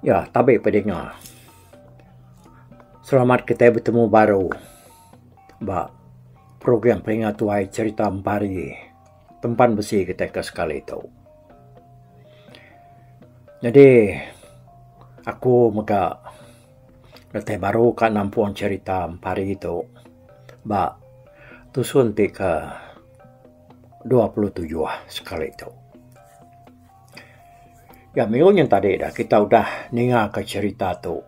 Ya, tabi pedinga. Selamat kitai betemu baru ba program Peringat Tuai Cherita Empari Tempan Besi kitai ke sekali tu. Nyadi aku mega datai baru ka nampung cherita Empari tu ba tusun ti ke 27 sekali tu. Ya minggu nyin tadi dah kita udah ninga ka cherita tu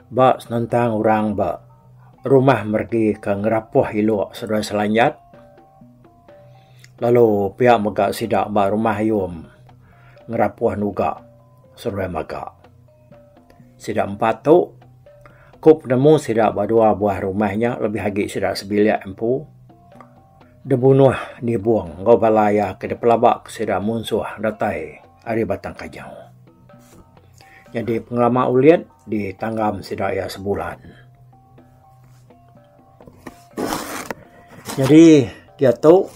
ba senentang orang ba rumah meregi ke ngerapoh ilok seduai selanjat lalu pia mega sida ba rumah ayum ngerapoh nuga seduai mega. Sida empat tu ku penemu sida ba dua buah rumah nya lebih agi sida sebilik empu. Dibunuh Nibong enggau bala iya ke dipelaba ke sida munsuh datai ari Batang Kajau. Nyadi pengelama ulit ditanggam sida iya sebulan. Nyadi diatu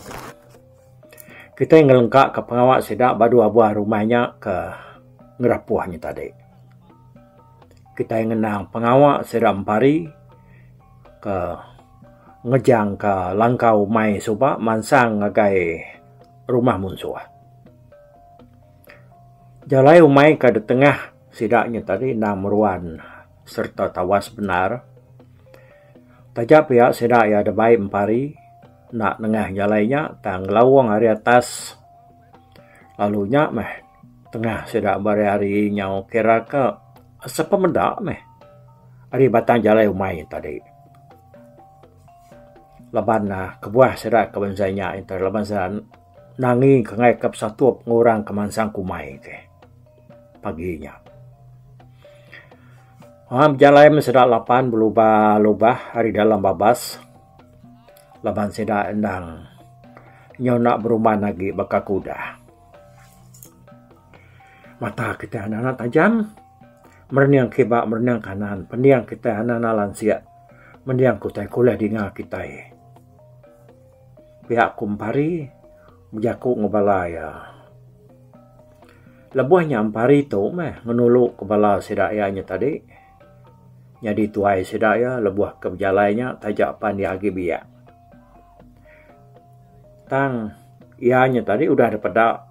kitai ngelengka ka pengawa sida ba dua buah rumah nya ke ngerapuh nya tadi. Kitai ngenang pengawa sida empari ke ngejangka langkau umai suba mansang ngagai rumah munsuh. Jalai umai ke ditengah sida nya tadi endang meruan sereta tawas bendar. Taja pia sida iya dibai empari enda nengah jalai nya tang ngelaung ari atas lalu nya meh tengah sida berari-ari nyau kira ka sepemeda meh ari batang jalai umai tadi. Laban ne kebuah sida ke bansa inya iti laban sida nangi ke ngaih ke besatup enggau orang ke mansang ke umai ti pagi nya. Wang bejalai meh sida lapan belubah lubah ari dalam babas laban sida endang nyau enda berumban agi baka ke udah. Mata kitai anak anak tajam. Merening kiba merening kanan pending kitai anak anak lansik mending ke utai ke ulih dinga kitai. Pia ku Empari bejaku enggau bala iya. Lebuh nya Empari tu meh ngenulu ke bala sida iya nya tadi nyadi tuai sida iya lebuh ke bejalai nya taja pan iya agi biak. Tang iya nya tadi udah dipeda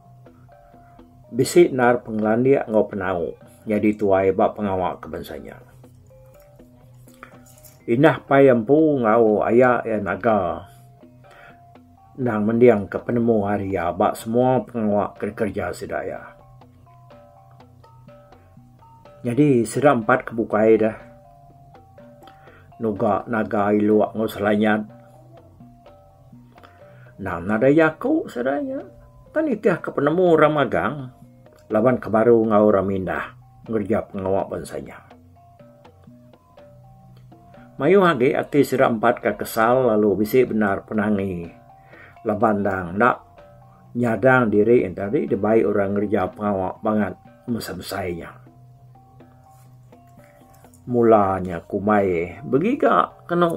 bisi endar pengelandik enggau penau nyadi tuai ba pengawa ke bansa nya. Indah pai empu enggau aya iya naga endang mending ke penemu ari iya ba semua pengawa ke dikereja sida iya. Nyadi sida empat ke bukai deh nuga naga ilok enggau selanyat endang nadai jaku sida nya. Tang nitih ke penemu orang magang laban ke baru enggau orang mindah ngereja pengawa bansa nya. Mayuh agi ati sida empat ka kesal lalu bisi bendar penangi laban endang enda nyadang diri enti tadi dibai orang ngereja pengawa bangat mesai-mesai nya. Mula nya kumbai begiga kenu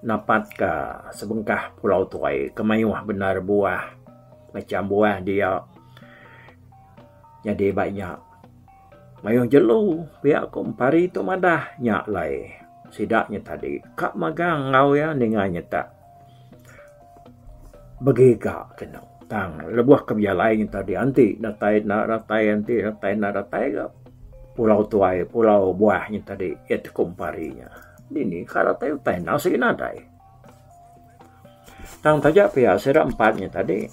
napat ka sebengkah pulau tuai ke mayuh bendar buah macam buah dia nyadi ba nya. Mayuh jelu pia ku empari tu madah nya alai sida nya tadi ka magang enggau iya ninga nyetak begiga kenu tang lebuh ke bejalai nya tadi anti datai enda datai anti datai enda datai ga pulau tuai pulau buah nya tadi iya ti ku empari nya dini ka datai utai enda sigi nadai. Tang taja pia sida empat nya tadi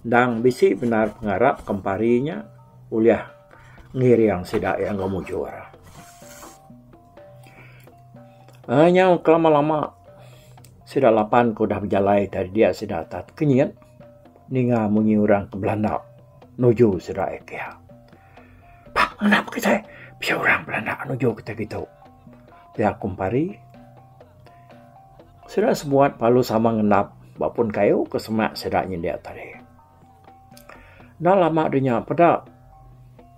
endang bisi bendar pengarap ke empari nya ulih ngiring sida iya enggau mujur. Aaa nyau ke lama lama sida lapan ke udah bejalai tadi dia sida tak tekenyit ninga munyi orang ke belanda nuju sida iya kiya. Pak ngenap kitai bisi orang belanda nuju kitai kitu pia ku empari. Sida sebuat lalu sama ngendap ba pun kayu ke semak sida nyendia tadi. Enda lama da nya peda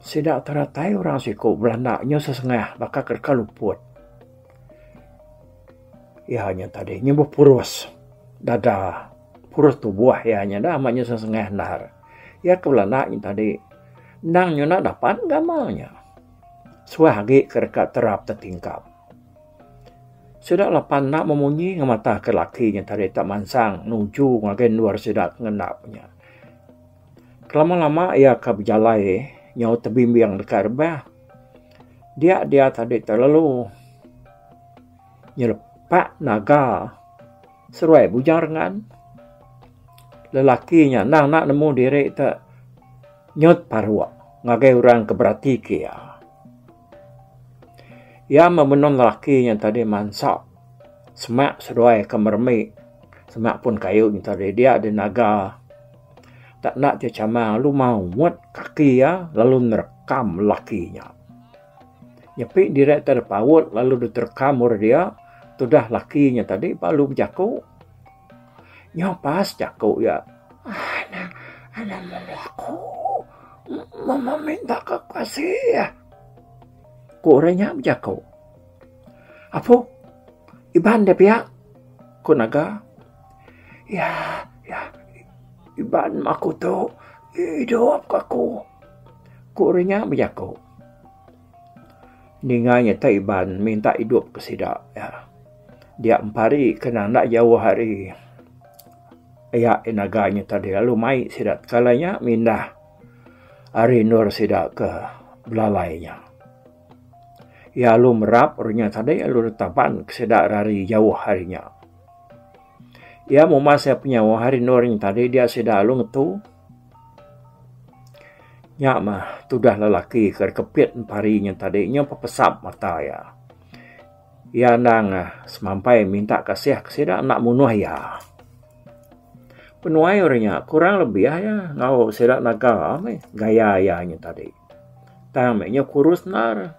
sida teratai orang siku belanda nyau sesengah baka ke deka luput. Iya nya tadi nyebut purus dada purus tubuh iya nya enda amat nyau sesengah endar. Iya ke belanda nya tadi. Endang nyuna dapat gamal nya. Suah agi ke deka terap tetingkap. Sida lapan enda memunyi ngemata ke laki nya tadi tak mansang nuju ngagai endur sida ke ngendap nya. Kelama-lama iya ke bejalai nyau tebimbing deka rebah. Dia dia tadi terlalu nyelepak naga seruai bujang rengan. Lelaki nya endang enda nemu diri te nyut paruk ngagai orang ke berati ke iya. Iya meh benung lelaki nya tadi mansa semak seduai ke meremi semak pun kayu nya tadi dia deh naga tak enda ti chamang lalu maut kaki iya lalu nerekam lelaki nya. Nyepi diri te paut lalu deh terekam orang dia tudah lelaki nya tadi lalu bejaku. Nyau pas jaku iya anak anak mulu aku mama minta ke kasih. Ku orang nya bejaku. Apu Iban da pia ku Naga. Ya ya Iban aku tu idup ka aku ku orang nya bejaku. Ninga nyata Iban minta idup ke sida iya. Dia empari ke enda jauh ari iya naga nya tadi lalu mai sida tekala nya mindah ari endur sida ke belalai nya. Iya lalu merap orang nya tadi lalu ditaban ke sida rari jauh ari nya. Iya mumas iya penyauh ari endur nya tadi dia sida lalu ngetu. Nya mah tudah lelaki ke kepit empari nya tadi nyau pepesap mata iya. Iya endang semampai minta kasih ke sida enda munuh iya. Penuai orang nya kurang lebih iya enggau sida naga meh gaya iya nya tadi. Tang meh nyau kurus endar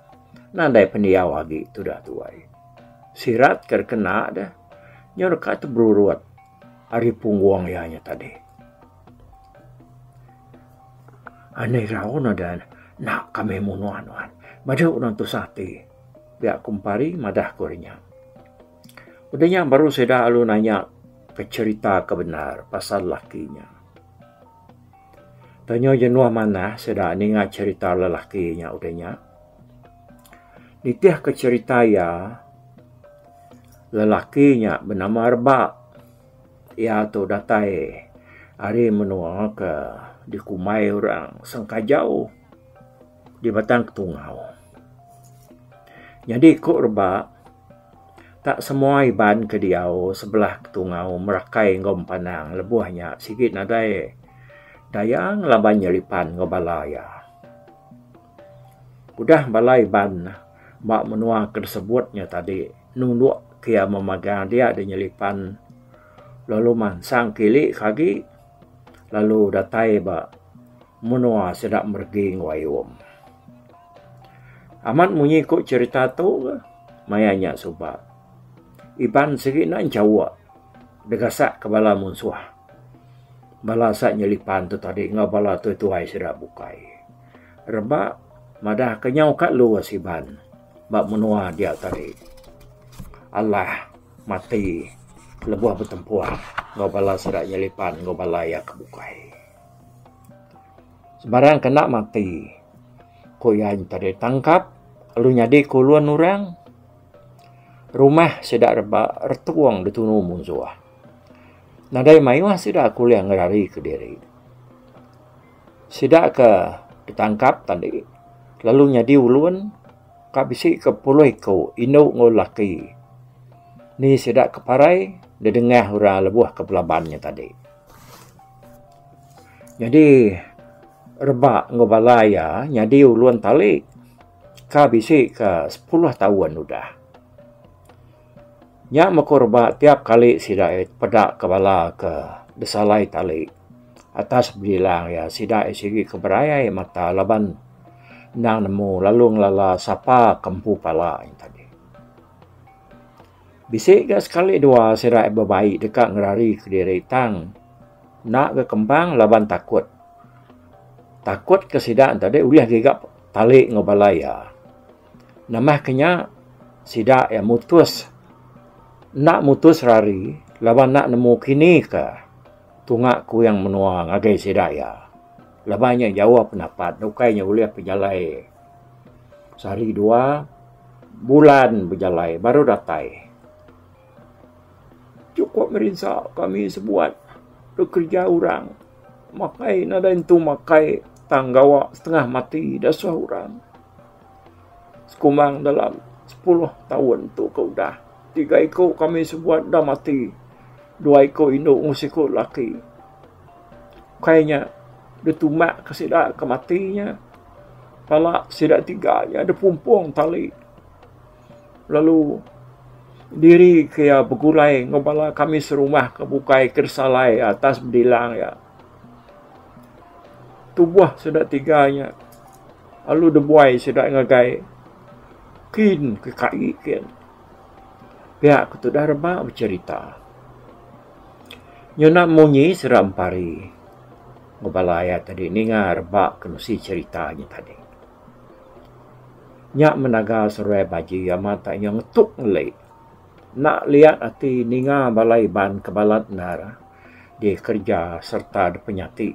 nadai pendiau agi tudah tuai. Sirat ke kena deh nyau deka teberurut ari punggung iya nya tadi. Anai raun ada enda kami munuh nuan. Badu nuan tusah ati pia ku Empari madah ku nya. Udah nya baru sida lalu nanya ke cherita ke bendar pasal laki nya. Tanya jenuh manah sida ninga cherita lelaki nya udah nya. Nitih ke cherita iya lelaki nya benama Reba. Iya tu datai ari menua ke dikumbai orang Sengkajau di Batang Ketungau. Nyadi ku reba tak semua Iban ke diau sebelah Ketungau Merakai enggau Empanang lebuh nya sigi nadai daya ngelaban nyelipan enggau bala iya. Udah bala Iban ba menua ke disebut nya tadi nunduk ke iya memagang dia deh nyelipan lalu mansang ke ili ke agi lalu datai ba menua sida meregi enggau ayung. Amat munyi ku cherita tu ke maya nya suba Iban sigi enda enchauk digasak ke bala munsuh. Bala sa nyelipan tu tadi enggau bala tuai-tuai sida bukai. Reba madah ke nyau ka lus Iban ba menua dia tadi. Alah mati lebuh betempuh enggau bala sida nyelipan enggau bala iya ke bukai. Sebarang ke enda mati ku iya tadi tangkap lalu nyadi ke ulun orang. Rumah sida reba retung ditunu munsuh. Nadai mayuh sida ke ulih ngerari kediri. Sida ke ditangkap tadi lalu nyadi ulun ka bisi ke puluh iku indu enggau lelaki. Ni sida ke parai didengah orang lebuh ke belaban nya tadi. Nyadi reba enggau bala iya nyadi ulun tali ka bisi ke sepuluh taun udah. Nya meh ku reba tiap kali sida iya peda ke bala ke besalai tali atas bedilang iya sida iya sigi ke berayai mata laban endang nemu lalu ngelala sapa ke empu pala nya tadi. Bisi ga sekali dua sida iya bebai deka ngerari kediri tang enda ga kempang laban takut. Takut ke sida tadi ulih giga tali enggau bala iya. Nambah ke nya, sida iya mutus enda mutus rari laban enda nemu kini ke tunga kuing menua ngagai sida iya. Laban nya jauh penapat ukai nya ulih pejalai sehari dua bulan bejalai baru datai. Chukup merinsa kami sebuat bekereja orang makai nadai entu makai tang gawa setengah mati dasuh orang. Sekumbang dalam sepuluh taun tu ke udah tiga iku kami sebuat enda mati dua iku indu enggau siku laki. Ukai nya ditumbak ke sida ke mati nya pala sida tiga nya dipumpung tali lalu diri ke iya begulai enggau bala kami serumah ke bukai ke disalai atas bedilang iya. Tubuh sida tiga nya lalu dibuai sida ngagai kin ke kai kin. Pia ke tudah reba becherita. Nyuna munyi sida empari enggau bala iya tadi ninga reba ke nusi cherita nya tadi. Nya menaga seruai baji amat tak inya ngetuk ngeli. Enda liat ati ninga bala Iban ke balat endar dikereja sereta dipenyati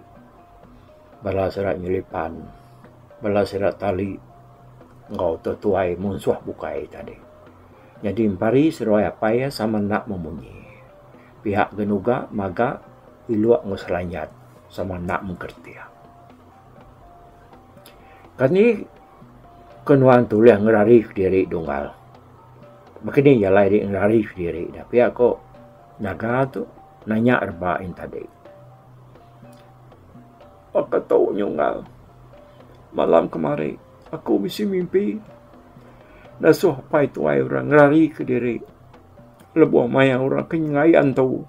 bala sida nyelipan, bala sida tali enggau tuai munsuh bukai tadi. Nyadi empari seduai apai iya sama enda memunyi. Pia genuga maga iluk enggau selanjat sama enda mengkertik. Kani ke nuan tulih ngerari kediri dunggal. Baka ni jalai diri ngerari kediri da pia ko nyaga tu nanya reba en tadi. Baka tu nyunggal malam kemari aku bisi mimpi dasuh apai tuai orang ngerari kediri lebuh maya orang ke nyenggai antu.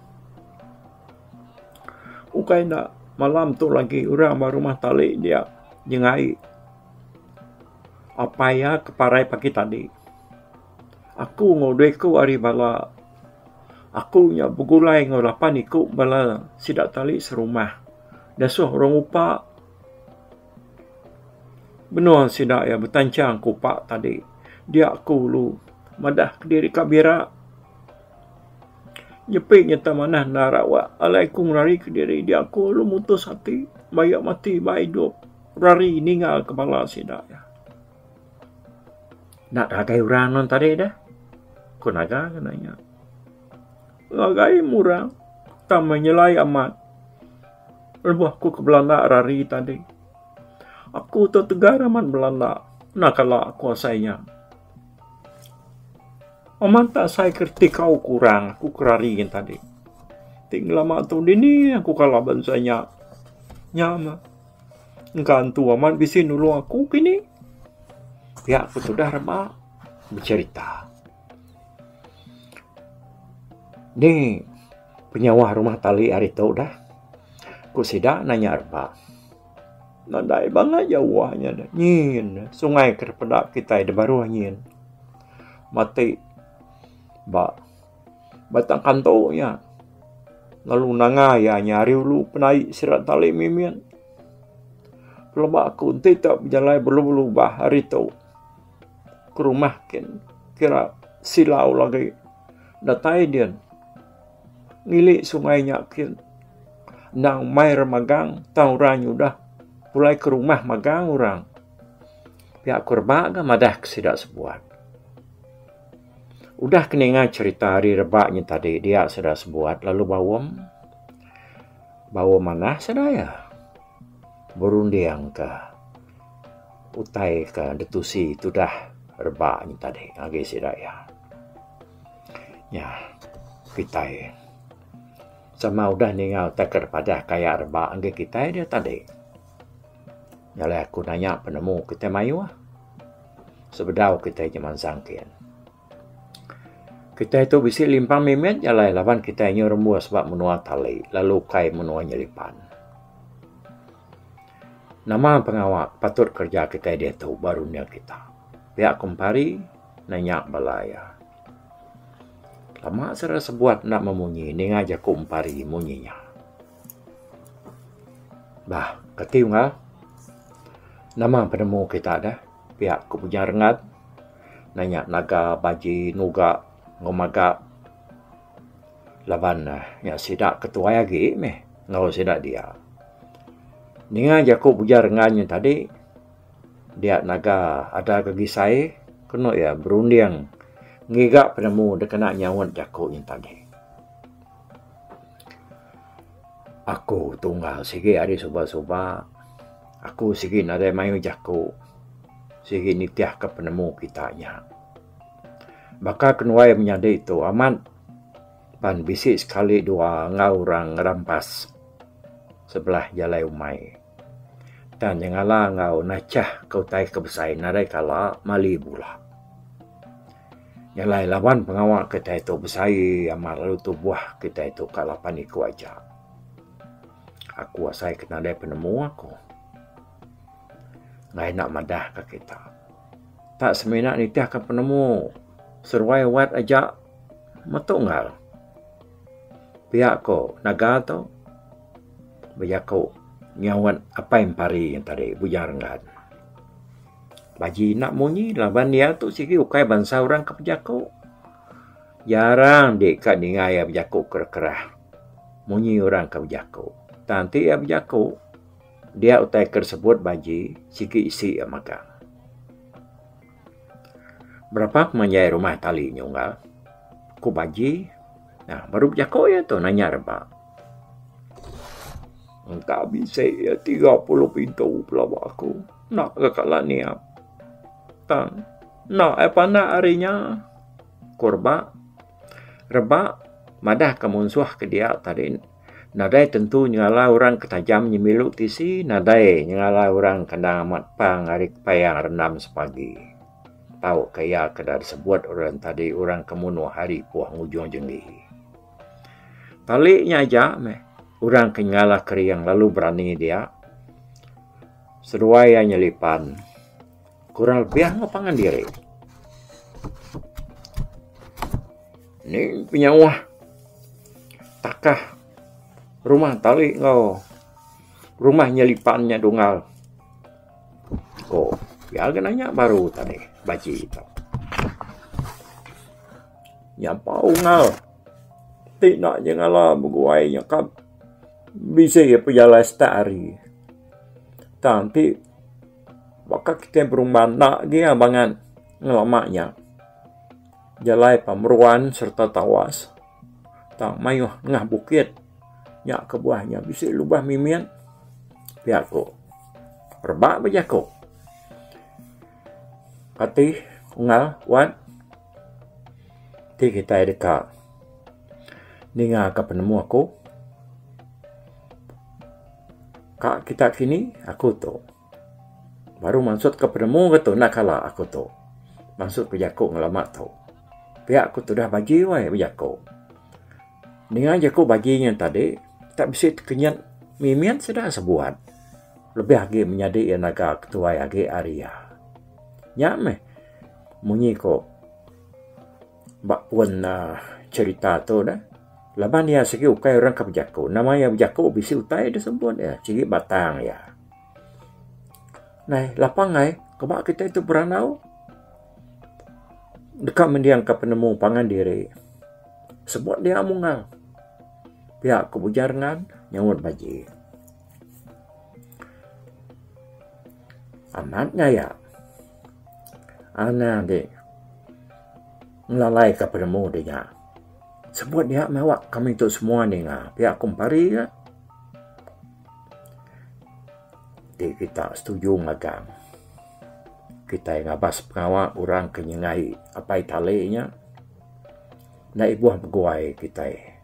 Ukai enda malam tu lagi orang ba rumah tali dia nyengai apai iya ke parai pagi tadi. Aku enggau dua iku ari bala aku nya begulai enggau lapan iku bala sida tali serumah dasuh orang upa benung sida iya betanchang ke upa tadi dia aku lalu madah kediri ka bira. Nyepi nyata manah enda rawak alai ku ngerari kediri dia aku lalu mutus ati bayak mati ba idup rari ninga ke bala sida iya. Enda ngagai orang nun tadi deh ku naga ke nanya. Ngagai murang tang meh nyelai amat lebuh ku ke belanda rari tadi. Aku tu tegar amat belanda enda kala ku asai nya. Amat tak asai ke reti kau kurang aku ke rari ngan tadi. Ti ngelama tu dini aku kala bansa nya. Nya mah. Engka antu amat bisi nulung aku kini. Pia ku tudah rema becerita. Ni penyauh rumah tali ari tu dah. Ku sida nanya reba. Nadai bangat jauh nya deh. Nyin sungai ke peda kitai da baruh nyin. Matik ba batang kanto nya lalu nanga iya nya ari ulu penai sida tali mimit. Pelaba aku enti te bejalai belubah-lubah ari tu ke rumah kin kira silau lagi datai din. Ngili sungai nya kin endang mai ra magang tang orang nyudah pulai ke rumah magang orang. Pia ku reba ga madah ke sida sebuat. Udah ke ninga cherita ari reba nya tadi dia sida sebuat lalu baum. Baum manah sida iya berunding ka utai ka ditusi tudah reba nya tadi ngagai sida iya. Nya kitai sama udah ninga utai ke padah kaya reba enggi kitai dia tadi. Nya alai aku nanya penemu kitai mayuh sebedau kitai nya mansang kian. Kitai tu bisi limpang mimit nya alai laban kitai nyau rembus ba menua tali lalu ukai menua nyelipan. Nama pengawa patut kereja kitai diatu ba runding kita. Pia ku Empari nanya bala iya. Lama sida sebuat enda memunyi ninga jaku Empari munyi nya. Bah, kati unggal. Nama penemu kita deh pia ku Bujang Renggat nanya naga baji nuga enggau maga laban nya sida ke tuai agi meh enggau sida dia. Ninga jaku Bujang Rengan nya tadi dia naga ada ke gisai kenu iya berunding ngiga penemu dikena nyaut jaku nya tadi. Aku tunggal sigi ari suba-suba aku sigi nadai mayuh jaku sigi nitihka penemu kita nya. Baka kenuai menyadi tu amat pan bisi sekali dua enggau orang ngerampas sebelah jalai umai. Tang nyengala enggau nachah ke utai ke besai nadai kala mali bula. Nya alai laban pengawa kitai tu besai amat lalu tubuh kitai tu ka lapan iku aja. Aku asai ke nadai penemu aku. Enggai enda madah ka kita. Tak semina nitih ka penemu seruai wat aja metu enggau. Pia ko naga tu bejaku nyaut apai empari tadi Bujang Renggan. Baji enda munyi laban iya tu sigi ukai bansa orang ke bejaku. Jarang di ka ninga iya bejaku kerah kerah munyi orang ke bejaku. Tang enti iya bejaku dia utai ke disebut baji sigi isi iya magang. Berapa pemanjai rumah tali nya unggal? Ku Baji. Nah, baru bejaku iya tu nanya reba. Engka bisi iya 30 pintu pelaba aku. Enda ga kala niap. Tang enda ai pandak ari nya. Ku reba. Reba madah ka munsuh ke dia tadi nadai tentu nyengala orang ke tajam nyemilu tisi nadai nyengala orang ke endang amat pang ari kepayang rendam sepagi. Tau ka iya ke da disebut orang tadi orang ke munuh ari puh ngujung jenggi. Tali nya aja meh orang ke nyengala kering lalu berani dia. Seduai iya nyelipan kurang lebih enggau pangan diri. Ni penyauh takah rumah tali enggau rumah nyelipan nya dunggal. Ko iya ga nanya baru tadi baji tu. Nyampau enggau ti enda nyengala beguai nya ka bisi pejalai setak hari. Tang ti baka kitai berumban enda agi bangat ngelama nya. Jalai pa meruan sereta tawas tang mayuh nengah bukit nya kebuah nya bisi lubah mimit pia ku rebak bejaku. Kati unggal wat ti kitai deka ninga ka penemu aku ka kita kini aku tu baru mansut ka penemu ke tu enda kala aku tu mansut ka jaku ngelama tu. Pia ku tudah baji weh bejaku. Ninga jaku baji nya tadi tak bisi tekenyit mimit sida sebuat. Lebih agi menyadi iya naga ketuai agi ari iya. Nya meh munyi ko ba pun uhh cherita tu deh. Laban iya sigi ukai orang ke bejaku. Nama iya bejaku bisi utai disebut iya sigi batang iya. Nai lapang ai keba kitai tu berandau deka mendingka penemu pangan diri. Sebut dia munggal. Pia ku Bujang Rengan nyaut Baji. Amat ngaya. Anang agi ngelalai ka penemu de nya. Sebut dia meh awak kami tu semua ninga pia ku empari ga. Ti kita setuju magang. Kitai ngabas pengawa orang ke nyengai apai tali nya enda ibuh beguai kitai.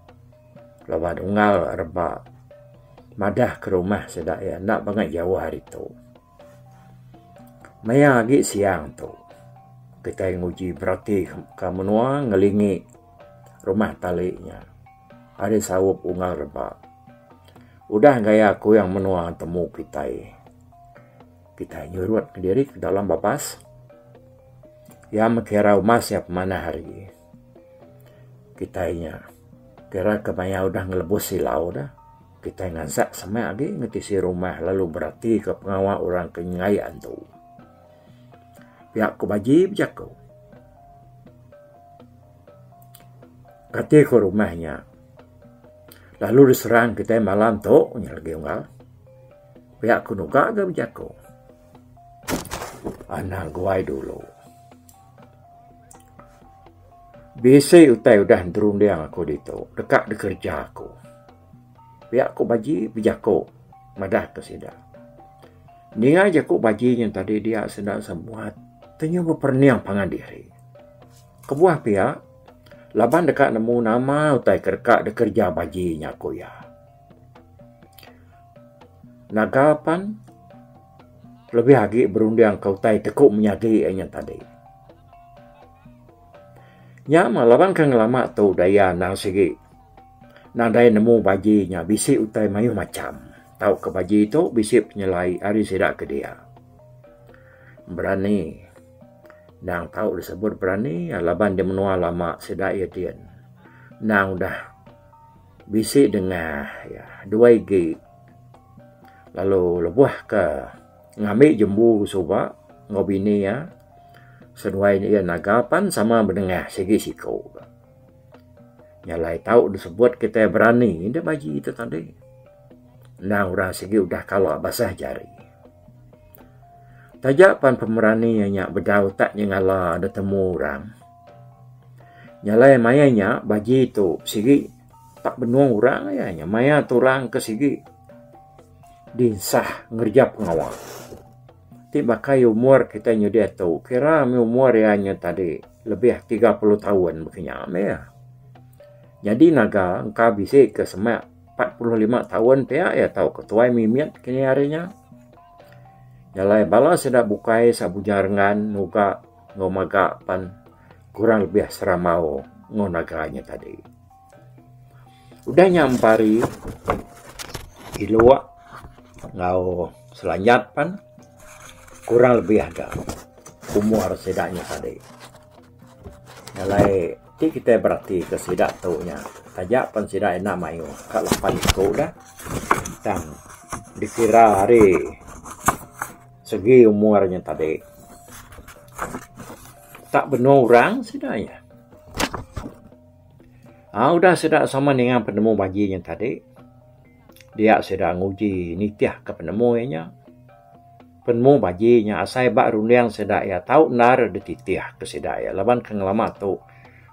Laban unggal reba madah ke rumah sida iya enda bangat jauh ari tu. Maya agi siang tu kitai nguji berati ka menua ngelingi rumah tali nya ari saup unggal reba. Udah gaya kuyang menua temu kitai, kitai nyurut kediri ke dalam babas. Iya meh kira umas iya pemanah hari. Kitai nya kira ke maya udah ngelebus silau dah kitai ngansak semak agi ngetisi rumah lalu berati ka pengawa orang ke nyenggai antu. Pia ku Baji bejaku. Kati ku rumah nya lalu diserang kitai malam tu nya lagi unggal. Pia ku Nuga ga bejaku. Anang guai dulu. Bisi utai udah nerunding aku ditu deka dikereja aku. Pia ku Baji bejaku madah ke sida. Ninga jaku Baji nya tadi dia sida sebuat tenyu beperening pangan diri. Kebuah pia laban deka nemu nama utai ke deka dikereja Baji nya ku iya. Naga pan lebih agi berunding ke utai teku menyadi iya nya tadi. Nya mah laban ke ngelama tu daya endang sigi nadai nemu baji nya bisi utai mayuh macham tauka baji tu bisi penyelai ari sida ke dia. Berani endang tau disebut berani laban di menua lama sida iya din endang udah. Bisi dengah iya dua igi lalu lebuh ke ngambi jembu suba enggau bini iya seduai iya naga pan sama bedengah sigi siku. Nya alai tau disebut kitai berani da baji tu tadi endang orang sigi udah kala basah jari. Taja pan pemerani iya nya bedau tak nyengala da temu orang. Nya alai maya nya baji tu sigi tak benung orang iya nya maya tu orang ke sigi dinsah ngereja pengawa. Ti baka umur kitai nyadi atu kira mih umur iya nya tadi lebih 30 taun baka nya mih iya. Nyadi naga engka bisi ke semak 45 taun pia iya tau ke tuai mimit kini hari nya. Nya alai bala sida bukai Sabuja Rengan muka enggau maga pan kurang lebih seramau enggau naga nya tadi. Udah nya empari ilok enggau selanjat pan kurang lebih ga umur sida nya tadi. Alai ti kitai berati ke sida tu nya taja pan sida enda mayuh ka lapan iku da tang dikira ari segi umur nya tadi tak benung orang sida iya. Aaa udah sida sama ninga penemu baji nya tadi dia sida nguji nitih ka penemu iya nya. Penemu baji nya asai ba runding sida iya tau endar dititih ke sida iya laban ke ngelama tu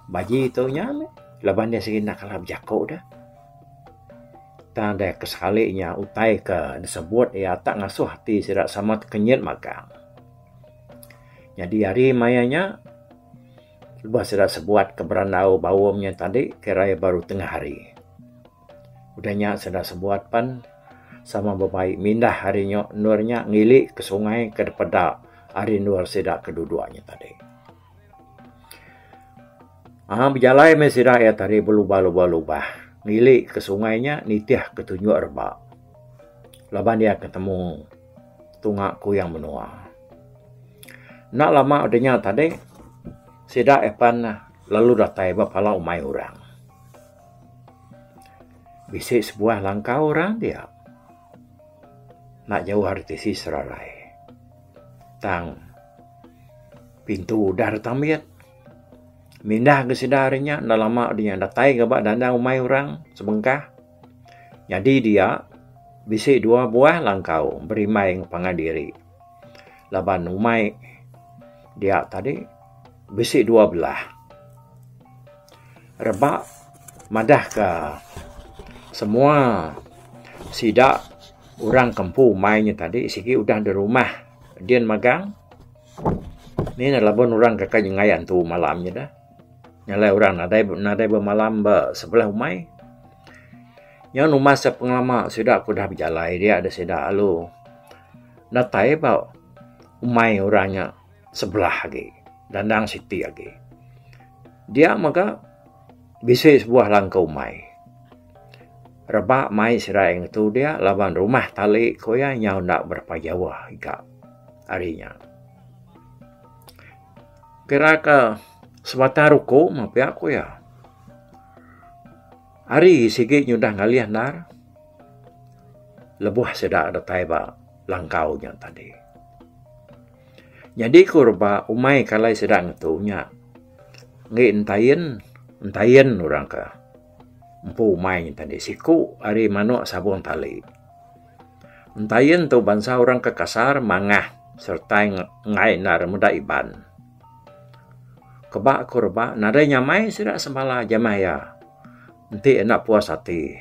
baji tu nya meh laban iya sigi enda kala bejaku deh. Tang deh ke sekali nya utai ke disebut iya tak ngasuh ati sida sama tekenyit magang. Nyadi hari maya nya lebuh sida sebuat ke berandau baum nya tadi kira iya baru tengah hari. Udah nya sida sebuat pan sama bebai mindah ari nya endur nya ngili ke sungai ke dipeda ari endur sida ke duduk nya tadi. Aaa bejalai meh sida iya tadi belubah-lubah ngili ke sungai nya nitih ke tunjuk reba laban iya ke temu tunga kuyang menua. Enda lama udah nya tadi sida iya pan lalu datai ba pala umai orang. Bisi sebuah langkau orang dia enda jauh ari tisi serarai tang pintu udah ditambit mindah ga sida ari nya enda lama udah nya datai ga ba dandang umai orang sebengkah. Nyadi dia bisi dua buah langkau berimbai enggau pangan diri laban umai dia tadi bisi dua belah. Reba madah ka semua sida orang ke empu umai nya tadi sigi udah da rumah din magang ni ne laban orang ke kai nyenggai antu malam nya dah. Nya alai orang nadai nadai bemalam ba sebelah umai. Nyau numas pengelama sida ke udah bejalai dia da sida lalu datai ba umai orang nya sebelah agi dandang siti agi. Dia mega bisi sebuah langkau umai. Reba mai sida iya ngetu dia laban rumah tali ku iya nyau enda berapa jauh iga ari nya. Kira ka sebatang ruku meh pia ku iya. Hari sigi nyudah ngalih endar lebuh sida datai ba langkau nya tadi. Nyadi ku reba umai kalai sida ngetu nya enggi entain, entain orang ka empu umai nya tadi siku ari manok sabung tali. Entayin tu bansa orang ke kasar, mangah sereta enggai endar meda Iban. Keba ku reba nadai nyamai sida sembala jamah iya. Enti enda puas ati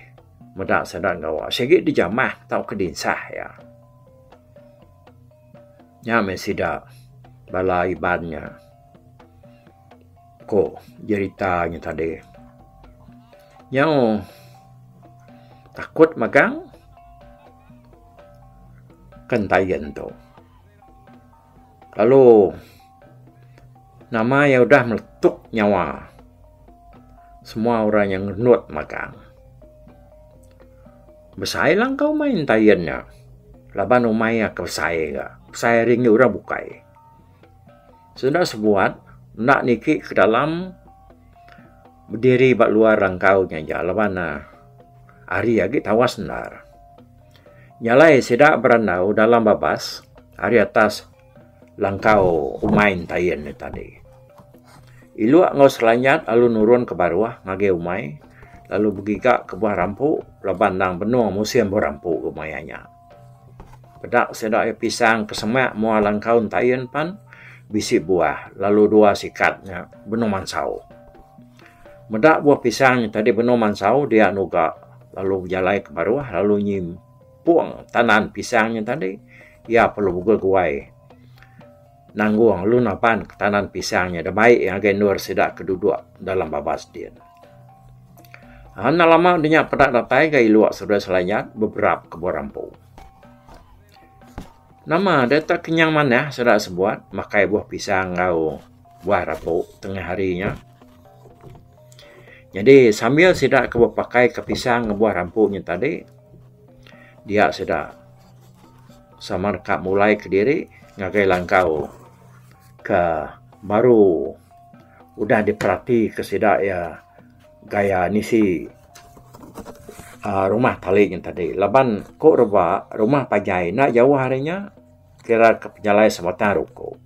meda sida gawa sigi dijamah tauka dinsah iya. Nya meh sida bala Iban nya ku jerita nya tadi. Nyau takut magang ke entayan tu. Lalu nama iya udah meletup nyawa semua orang nya ngenut magang. Besai langkau umai entayan nya laban umai iya ke besai ga besai ari enggi orang bukai. Sida sebuat enda niki ke dalam. Bediri ba luar rangkau nya aja laban ne hari agi tawas endar. Nya alai sida berandau dalam babas ari atas langkau umai entayin ne tadi. Iluk enggau Selanyat lalu nurun ke baruh ngagai umai lalu begiga ke buah rampu laban endang benung musim buah rampu ke maya nya. Peda sida iya pisang ke semak mua langkau entayin pan bisi buah lalu dua sikat nya benung mansau. Meda buah pisang nya tadi benung mansau dia nuga lalu bejalai ke baruh lalu nyimpung tanan pisang nya tadi iya perlu beguai nanggung lalu naban tanan pisang nya da bai ngagai endur sida ke duduk dalam babas din. Enda lama udah nya peda datai ga iluk seduai Selayat beberap ke buah rampu. Nama deh tak kenyang manah sida sebuat makai buah pisang enggau buah rampu tengah hari nya. Nyadi sambil sida ke bepakai ke pisang enggau buah rampu nya tadi dia sida sama deka mulai kediri ngagai langkau ke baru udah diperatika sida iya gaya nisi uhh rumah tali nya tadi laban ku reba rumah panjai enda jauh ari nya kira ke pejalai sebatang ruku.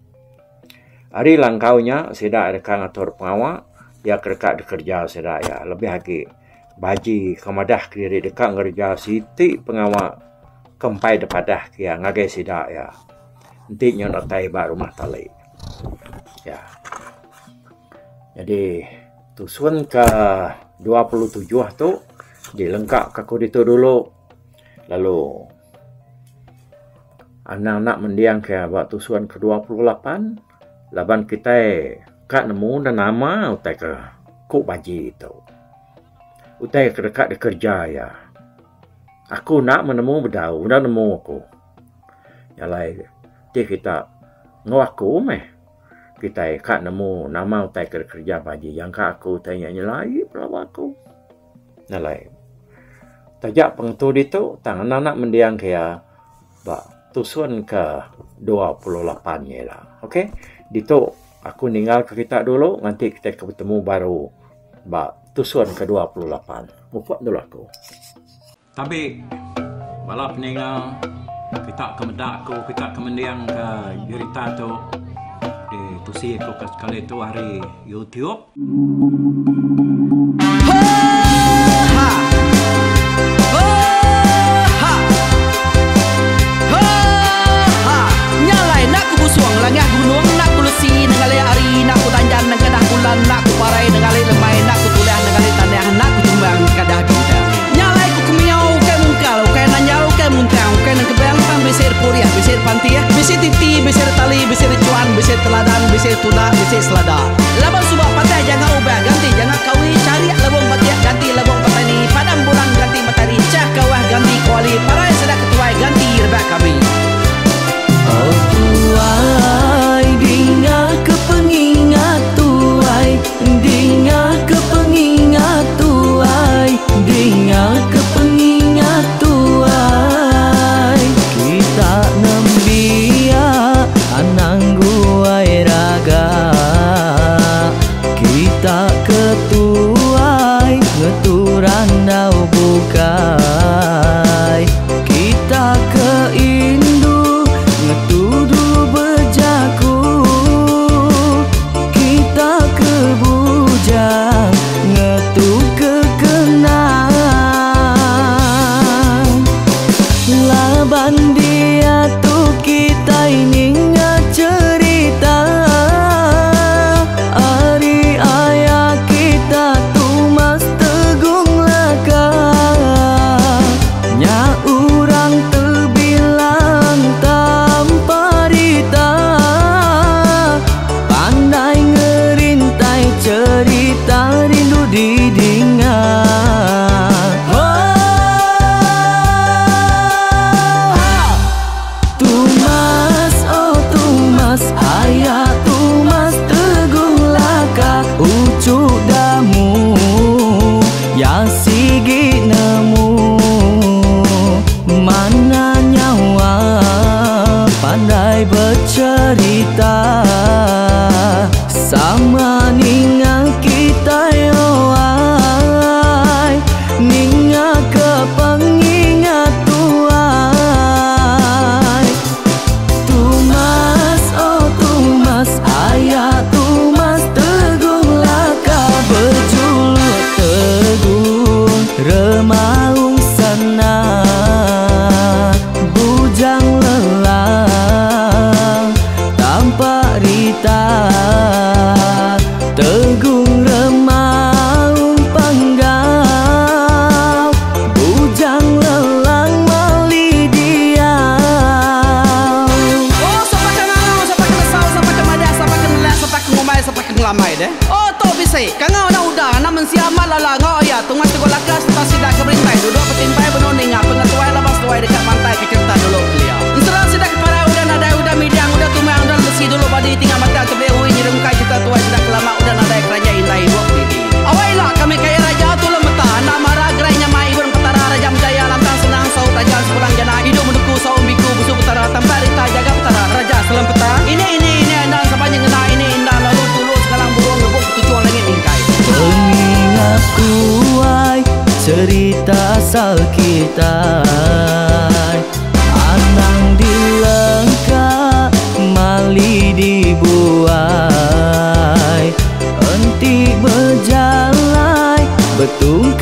Ari langkau nya sida deka ngatur pengawa iya ke deka dikereja sida iya lebih agi baji ke madah kediri deka ngereja siti pengawa ke empai dipadah ke iya ngagai sida iya enti nyau datai ba rumah tali. Ya. Jadi tusun ke 27 tu dilengka ka aku ditu dulu lalu anang enda mending ka ba tusun ke 28 laban kitai ka nemu ne nama utai ke ku baji tu. Utai ke deka dikereja iya. Aku enda menemu bedau enda nemu aku. Nya alai ti kita enggau aku meh kitai ka nemu nama utai ke dikereja baji jangka aku utai nya nyelai pelaba aku. Nya alai taja pengetu ditu tang enda nak mending ke iya ba tusun ke 28 nya ila. Ok ditu aku ninggal ke kita dulu nganti kitai ke betemu baru ba tusun ke 28. Mupuk dulu aku. Tabi bala peninga kita ke meda aku kita ke mending ke jerita tu ditusi aku ke sekali tu ari YouTube. Nya alai ku kemiau ukai mungkal, ukai nanjal, ukai muntang, ukai nengkebang tang bisi repurih, bisi pantih, bisi titi, bisi retali, bisi rechuan, bisi teladan, bisi tunda, bisi selada. Laban suba patah janga ubah ganti janga kawi, charik lebung batik ganti lebung petani, padam bulan ganti matari, chah kawah ganti kuali, parai sida ketuai ganti rebak kami. Oh tuai dinga ke pengingat tuai Dinga ke pengingat tuai Dinga ke pengingat tuai Kita nembiak anang guai raga Kita ke tuai ngetu randau bukai Kita ke indu. Tumas aya Tumas Teguh Laka uchu damu ya sigi nemu mana nyawa pandai becerita sama ninga kitai oai ninga ke pengingat tuai Tumas oh Tumas aya Tumas Teguh Laka bejuluk Teguh Remaung Sana Bujang Lelang Tampak Rita Tegung Remaung Panggau Bujang Lelang Mali Diau. Oh sapa ke ngangau sapa ke nesau sapa ke madah sapa ke nelak sapa ke ngumbai sapa ke ngelamai deh. Oh tu bisi kangau anak uda anak mensia amat lala enggau aya tungai teguh laka sereta sida ke berintai duduk betimpai benung ninga pengetuai laban seduai deka mantai ke cherita dulu kelia. Ensera sida ke parai udah nadai udah midang udah tumang udah lemesi dulu badi tinggal batang tebeli ui nyerungkai cherita tuai sida ke lama udah nadai keranjai indai ibuk didi. Awai ila kami kaya raja tulung meta enda mara gerai nyamai ibun petara raja menjaya lantang senang saut raja sepulang jana idup menuku saum biku busu petara tampak rita jaga petara raja selem peta ini ini ini enda sapa nyengena ini enda lalu tulu segalang burung ngebuk ketuchung langit mingkai. Pengingat tuai cerita asal kitai Anang dilengka mali dibuai Enti bejalai betungkat.